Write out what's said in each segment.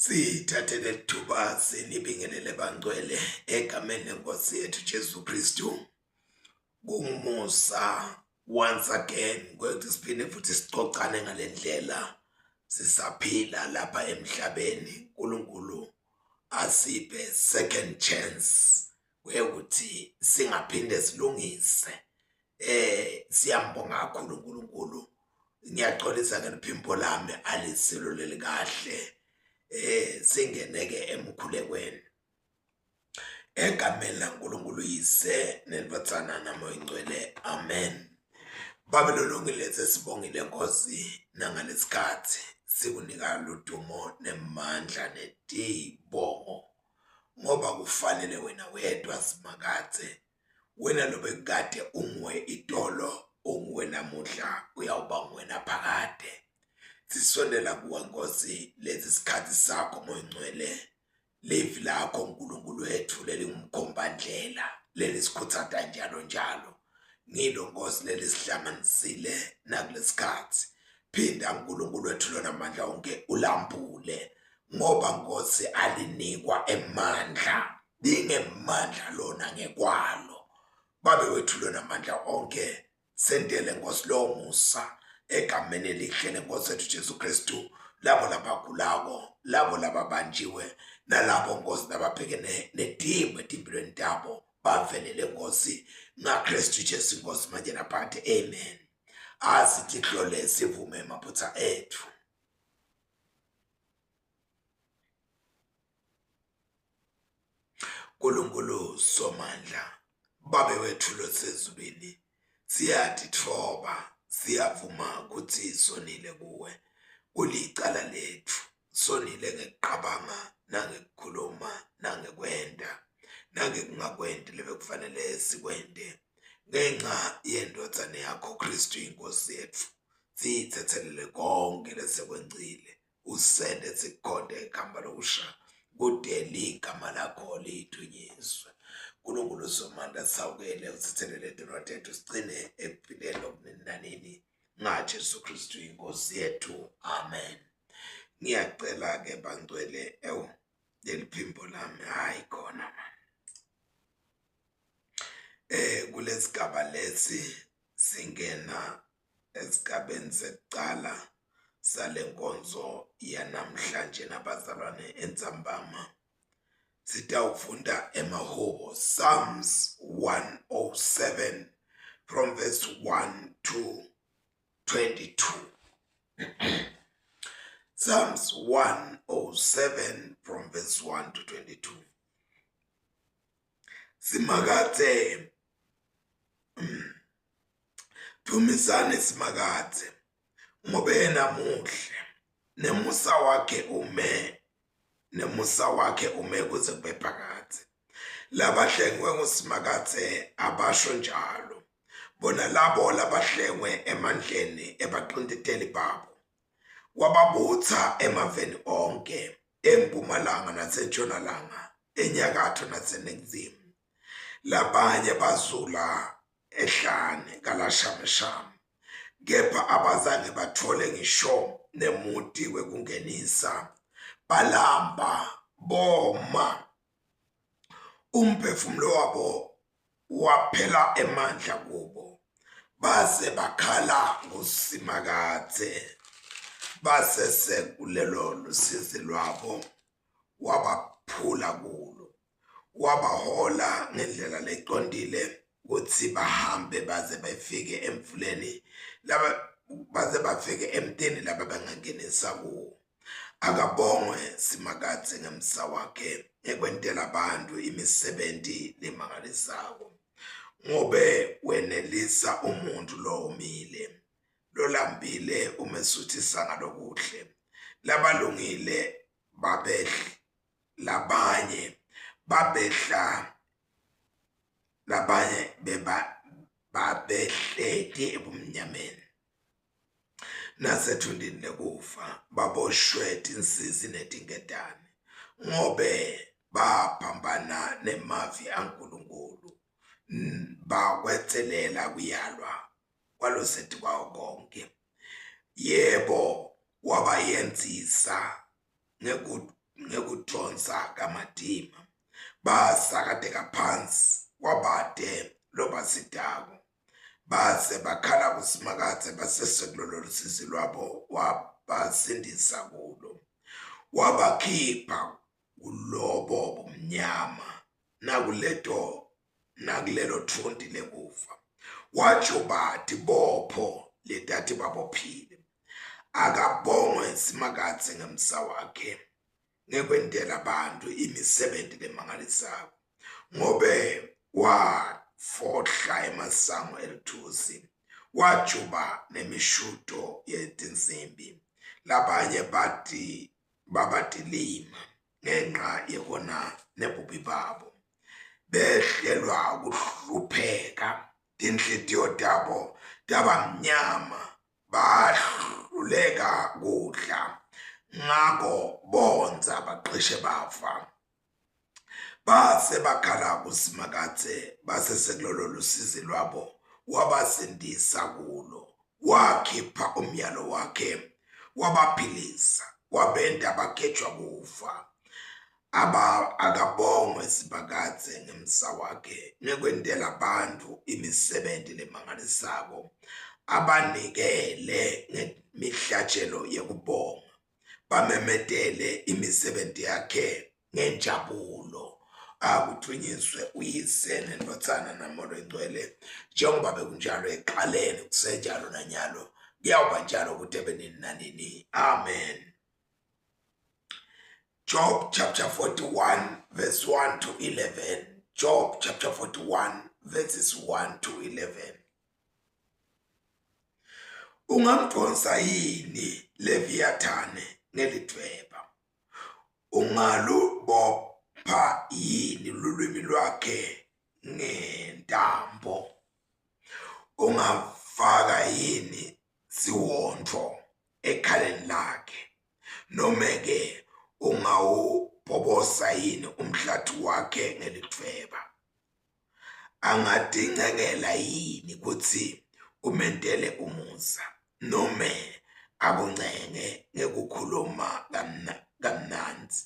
Sithathe lelithuba sinibingelele bangcwele egameni lenkosi yethu Jesu Kristu. Kungumusa once again kwethu siphinde futhi sixoxane ngalendlela sisaphila lapha emhlabeni. uNkulunkulu asiphe second chance kwekuthi singaphinde silungise. Eh siyambonga kakhulu uNkulunkulu. Ngiyaxolisa ngeliphimbo lami alisilo leli kahle. Eh singeneke emkhulekweni. Egameni laNkulunkulu Yise neNdvodzana naMoya Oyingcwele. Amen. Babe lolungile sesibongile Nkosi nangalesikhathi sikunika ludumo nemandla netibongo ngoba kufanele wena wedwa Simakadze wena lobekade unguwe itolo unguwe namuhla uyawuba nguwena phakade. Sisondela kuwe Nkosi lesi sikhathi sakho Moya Oyingcwele Livi lakho Nkulunkulu wethu lelingumkhombandlela lelisikhuthata njalo njalo. Ngilo Nkosi lelisihlanganisile nakulesikhathi. Phinda Nkulunkulu wethu lona mandla onke ulambule ngoba Nkosi alinikwa emandla lingemandla lona ngekwalo. Babe wethu lona mandla onke Sentele Nkosi lowo musa egameni elihle lenkosi yethu Jesu Kristu labo labagulako labo lababanjiwe nalabo Nkosi lababhekene nedimo etimpilweni tabo bavelele Nkosi ngaKristu Jesu Nkosi manje naphakade amen. Asitihlole sivume emaphutha ethu. Nkulunkulu Somandla, Babe wethu losezulwini, siyatitfoba, siyavuma kutsi sonile kuwe. Kulicala letfu, sonile ngekuqabanga nangekukhuluma nangekwenta nangekungakwenti lebekufanele sikwente ngenca yendvodzana yakho Khristu iNkhosi yetfu. Sitsetselele konkhe lesekwencile usende sikhonde igama lokusha kude ligama lakho lidunyiswe. Nkulunkulu Somandla sawukele usithelele tono tethu sigcine ekuphileni okunini nanini ngaJesu Kristu inkosi yethu amen. Ngiyacela ke bangcwele ewu leli phimbo lami hayi khona mani. Eh kulesigaba lesi singena esigabeni sekucala sale nkonzo yanamhlanje nabazalwane entsambama sitawufunda emahubo Psalms 107 from verse 1 to 22 Psalms 107 from verse 1 to 22 Simakadze Dumisani Simakadze ngoba yena muhle nemusa wakhe ume nemusa wakhe ume kuze kube phakadze. Labahlengwe nguSimakadze abasho njalo, bona labo labahlengwe emandleni ebaqinteteli babo. Wababutha emaveni onke, empumalanga nasentshonalanga, enyakatho naseningizimu. Labanye bazula ehlane kalashameshamu kepha abazange bathole ngisho nemuti wekungenisa balamba boma umphefumulo wabo waphela emandla kubo baze bakhala nguSimakadze basesekulelo lusizi lwabo wabaphula kulo wabahola ngendlela leqondile kutsi bahambe baze befike emfuleni laba baze bafike emtini laba bangangenisa kuwo. Akabongwe Simakadze ngemsa wakhe ngekwentela abantu imisebenti lemangalisako, ngobe wenelisa umuntfu lowomile, lolambile umesuthisa ngalokuhle. Labalungile babehle labanye babehla labanye beba babehleti ebumnyameni nasethundini lekufa baboshwe tinsizi netinketane ngobe baphambana nemavi aNkulunkulu bakwetselela kuyalwa kwalosetikwawo konke yebo wabayenzisa. ngekudvonsa kamatima. Basakateka phansi kwabate lobasitako. Base bakhala kuSimakadze basesekulolo lusizi lwabo wabasindisa kulo. Wabakhipha kulobo bumnyama nakuleto nakulelo thunti lekufa. Wajuba tibopho letati babophile. Akabongwe Simakadze ngemsa wakhe ngekwentela bantu imisebenti lemangalisako ngobe wafohla emasango elithusi wajuba nemishudo yetinsimbi labanye bati babatilima ngenxa yekona nebubi babo behlelwa kuhlupheka tinhlitiyo tabo taba mnyama bahluleka kudla ngako bondza baqishe bafa base bakhala kuSimakadze base sekulolo lusizi lwabo wabasindisa kulo wakhipha umyalo wakhe wabaphilisa wabenta bagejwa kufa Aba akabongwe Simakadze ngemsa wakhe ngekwentela bantfu imisebenti lemangalisako, abanikele ngemihlatjelo yekubonga, bamemetele imisebenti yakhe ngenjabulo. Akudvunyiswe uYise neNdvodzana naMoya Longcwele, njengoba bekunjalo ekuqaleni kusenjalo nanyalo, kuyawuba njalo kude kube nini nanini. Amen. Job chapter 41 verse 1 to 11. Job chapter 41 verses 1 to 11. Ungamdonsa yini Leviyathane ngelidvweba? Ungalubopha yini lulwimi lwakhe ngentambo? Ungafaka yini siwontfo ekhaleni lakhe nome-ke ungawubhobosa yini umhlathi wakhe ngelidvweba angatincengela yini kutsi umentele umusa nome akuncenge ngekukhuluma kamnandzi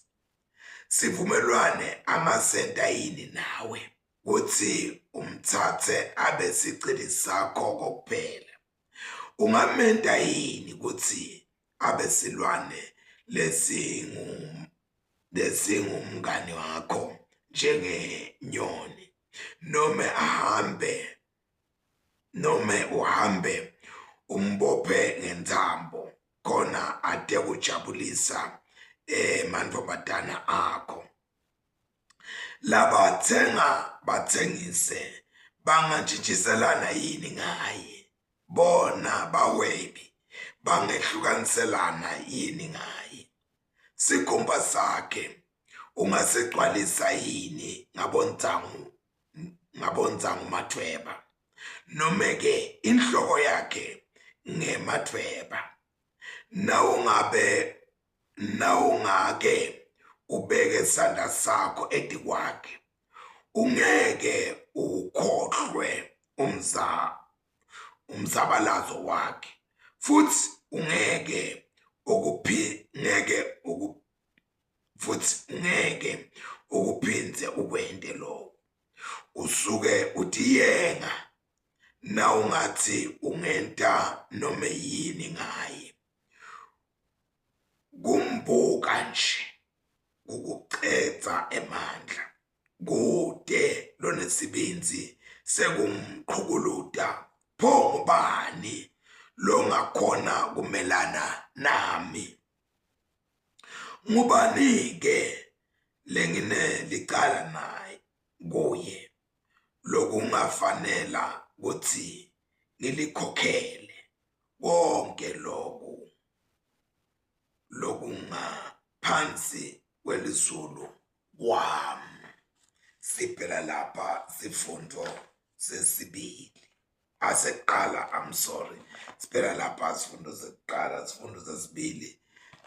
sivumelwane angasenta yini nawe kutsi umtsatse abe sicili sakho kokuphela Ungamenta yini kutsi abe silwane lesingu lesingumngani wakho njengenyoni nome ahambe nome uhambe umbophe ngentsambo khona ate kujabulisa emantfombatana akho. Labatsenga batsengise bangantjintjiselana yini ngaye? Bona bahwebi bangehlukaniselana yini ngaye? Sikhumba sakhe ungasigcwalisa yini ngabonsangu ngabonsangumadvweba nome-ke inhloko yakhe ngemadvweba? Nawungabe nawungake ubeke sandla sakho etikwakhe ungeke ukhohlwe umza umzabalazo wakhe futhi ungeke ukuphi ngeke uku futhi ungeke ukuphindze ukwente lokho usuke utiyenga nawungathi ungenta nome yini ngaye Kumbuka nje kukucedza emandla. Kute lonesibindzi sekumqhukuluta. Pho ngubani longakhona kumelana nami? Ngubani-ke lenginelicala naye kuye lokungafanela kutsi ngilikhokhele? Konke loku lokungaphansi kwelizulu kwami. Siphela lapha sifundo sesibili. Asekuqala, I'm sorry. Siphela lapha sifundo sekuqala, sifundo sesibili.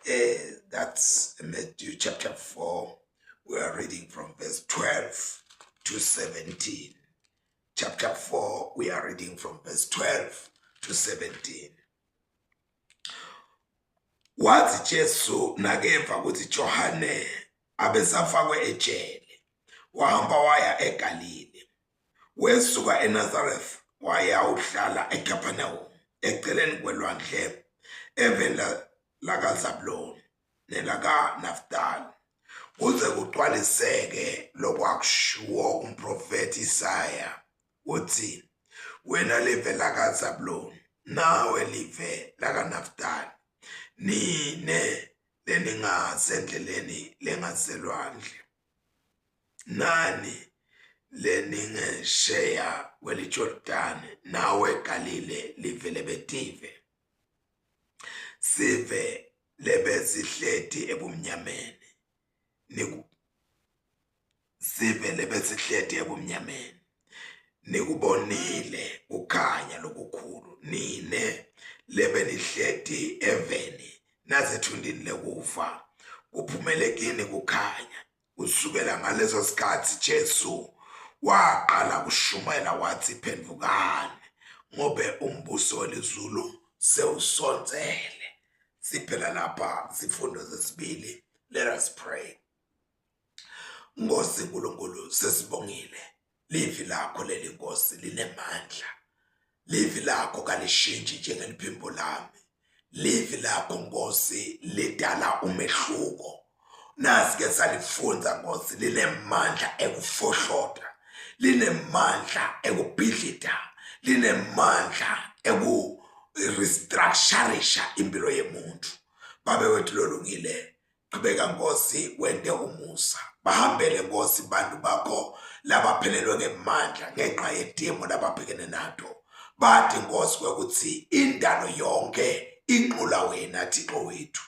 Eh, that's Matthew chapter 4. We are reading from verse 12 to 17. Chapter 4, we are reading from verse 12 to 17. Wathi Watsi Jesu nakeva kutsi Johane abesafakwe ejele, wahamba waya eGalile. Wesuka eNazareth wayawuhlala eKapernaum eceleni kwelwandle eveni lakaZabuloni nelakaNaftali kuze kugcwaliseke lokwakushiwo umprofethi Isaya kutsi wena live lakaZabuloni nawe live lakaNaftali nine leningasendleleni lengaselwandle nani leningesheya kweliJordani nawe Galile live lebetive sive lebesihleti ebumnyameni sive lebesihleti ebumnyameni nikubonile kukhanya lokukhulu nine lebenihleti eveni nasethundini lekufa kuphumele kini kukhanya Kusukela ngaleso sikhatsi Jesu waqala kushumayela watsi phendvukani ngobe umbuso welizulu sewusondzele. Siphela lapha sifundo sesibili. Let us pray. Nkosi Nkulunkulu sesibongile livi lakho leli Nkosi linemandla. Livi lakho kalishintshi njengeliphimbo lami. Livi lakho Nkosi lidala umehluko. Nasi ke salifundza Nkosi linemandla ekufohlota, linemandla ekubhidlita, linemandla eku restructurisha impilo yemuntu. Babe wethu lolungile Qhubeka Nkosi wente umusa. Bahambele Nkosi bantu bakho labaphelelwe ngemandla ngenxa yetimo lababhekene nato. Bati Nkosi kwekutsi indalo yonke inqula wena Thixo wethu.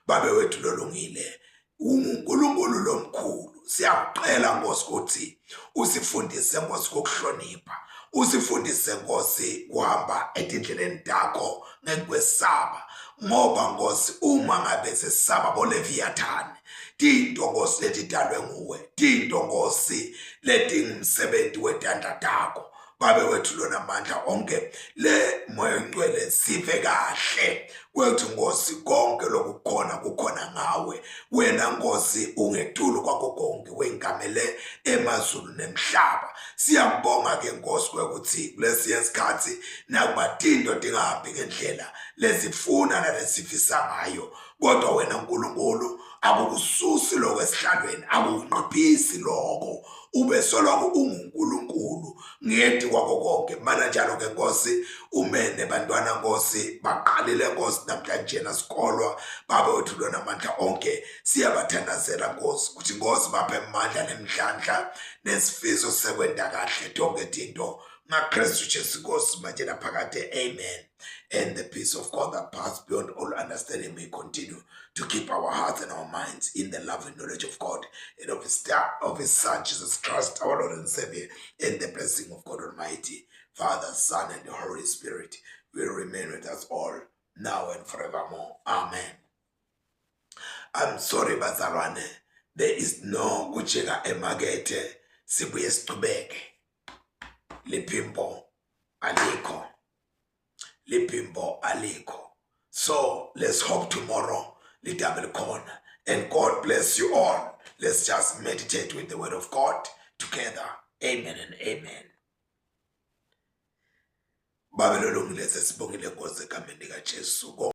Babe wethu lolungile unguNkulunkulu lomkhulu. Siyakucela Nkosi ukuthi usifundise Nkosi ukuhlonipha. Usifundise Nkosi kuhamba etindleleni takho ngekwesaba ngoba Nkosi uma ngabe sesaba boLeviyathani tinto Nkosi letidalwe nguwe tinto Nkosi letingumsebenzi wetandla takho babe wethu lona mandla onke le moya ongcwele sive kahle kwethu Nkosi konke lokukhona kukhona ngawe wena Nkosi ungetulu kwakho konke wengamele emazulu nemhlaba siyakubonga ke Nkosi kwekuthi kulesiya sikhathi nakuba tinto tingahambi ngendlela lezifuna nalesifisa ngayo kodwa wena Nkulunkulu akukususi lokho esihlalweni akukunqiphisi lokho ube soloko unguNkulunkulu ngedi kwakho konke mana njalo ke Nkosi umene bantwana Nkosi baqalile Nkosi namhlanje nasikolwa baba wethu lona mandla onke siyabathandazela Nkosi ukuthi Nkosi baphe amandla nemdlandla nesifiso sekwenta kahle tonke tinto ngaKristu Jesu Nkosi manje naphakade amen and the peace of God that pass beyond all understanding may continue to keep our hearts and our minds in the love and knowledge of God and of his, of his Son, Jesus Christ, our Lord and Savior, and the blessing of God Almighty, Father, Son, and the Holy Spirit will remain with us all now and forevermore. Amen. I'm sorry bazalwane, there is no kujika emakethe sibuye sichubeke. Liphimbo alikho. Liphimbo alikho. So let's hope tomorrow lidabe likhona. And God bless you all. Let's just meditate with the word of God together. Amen and amen. Babe lolungile sesibongile Nkosi egameni likaJesu.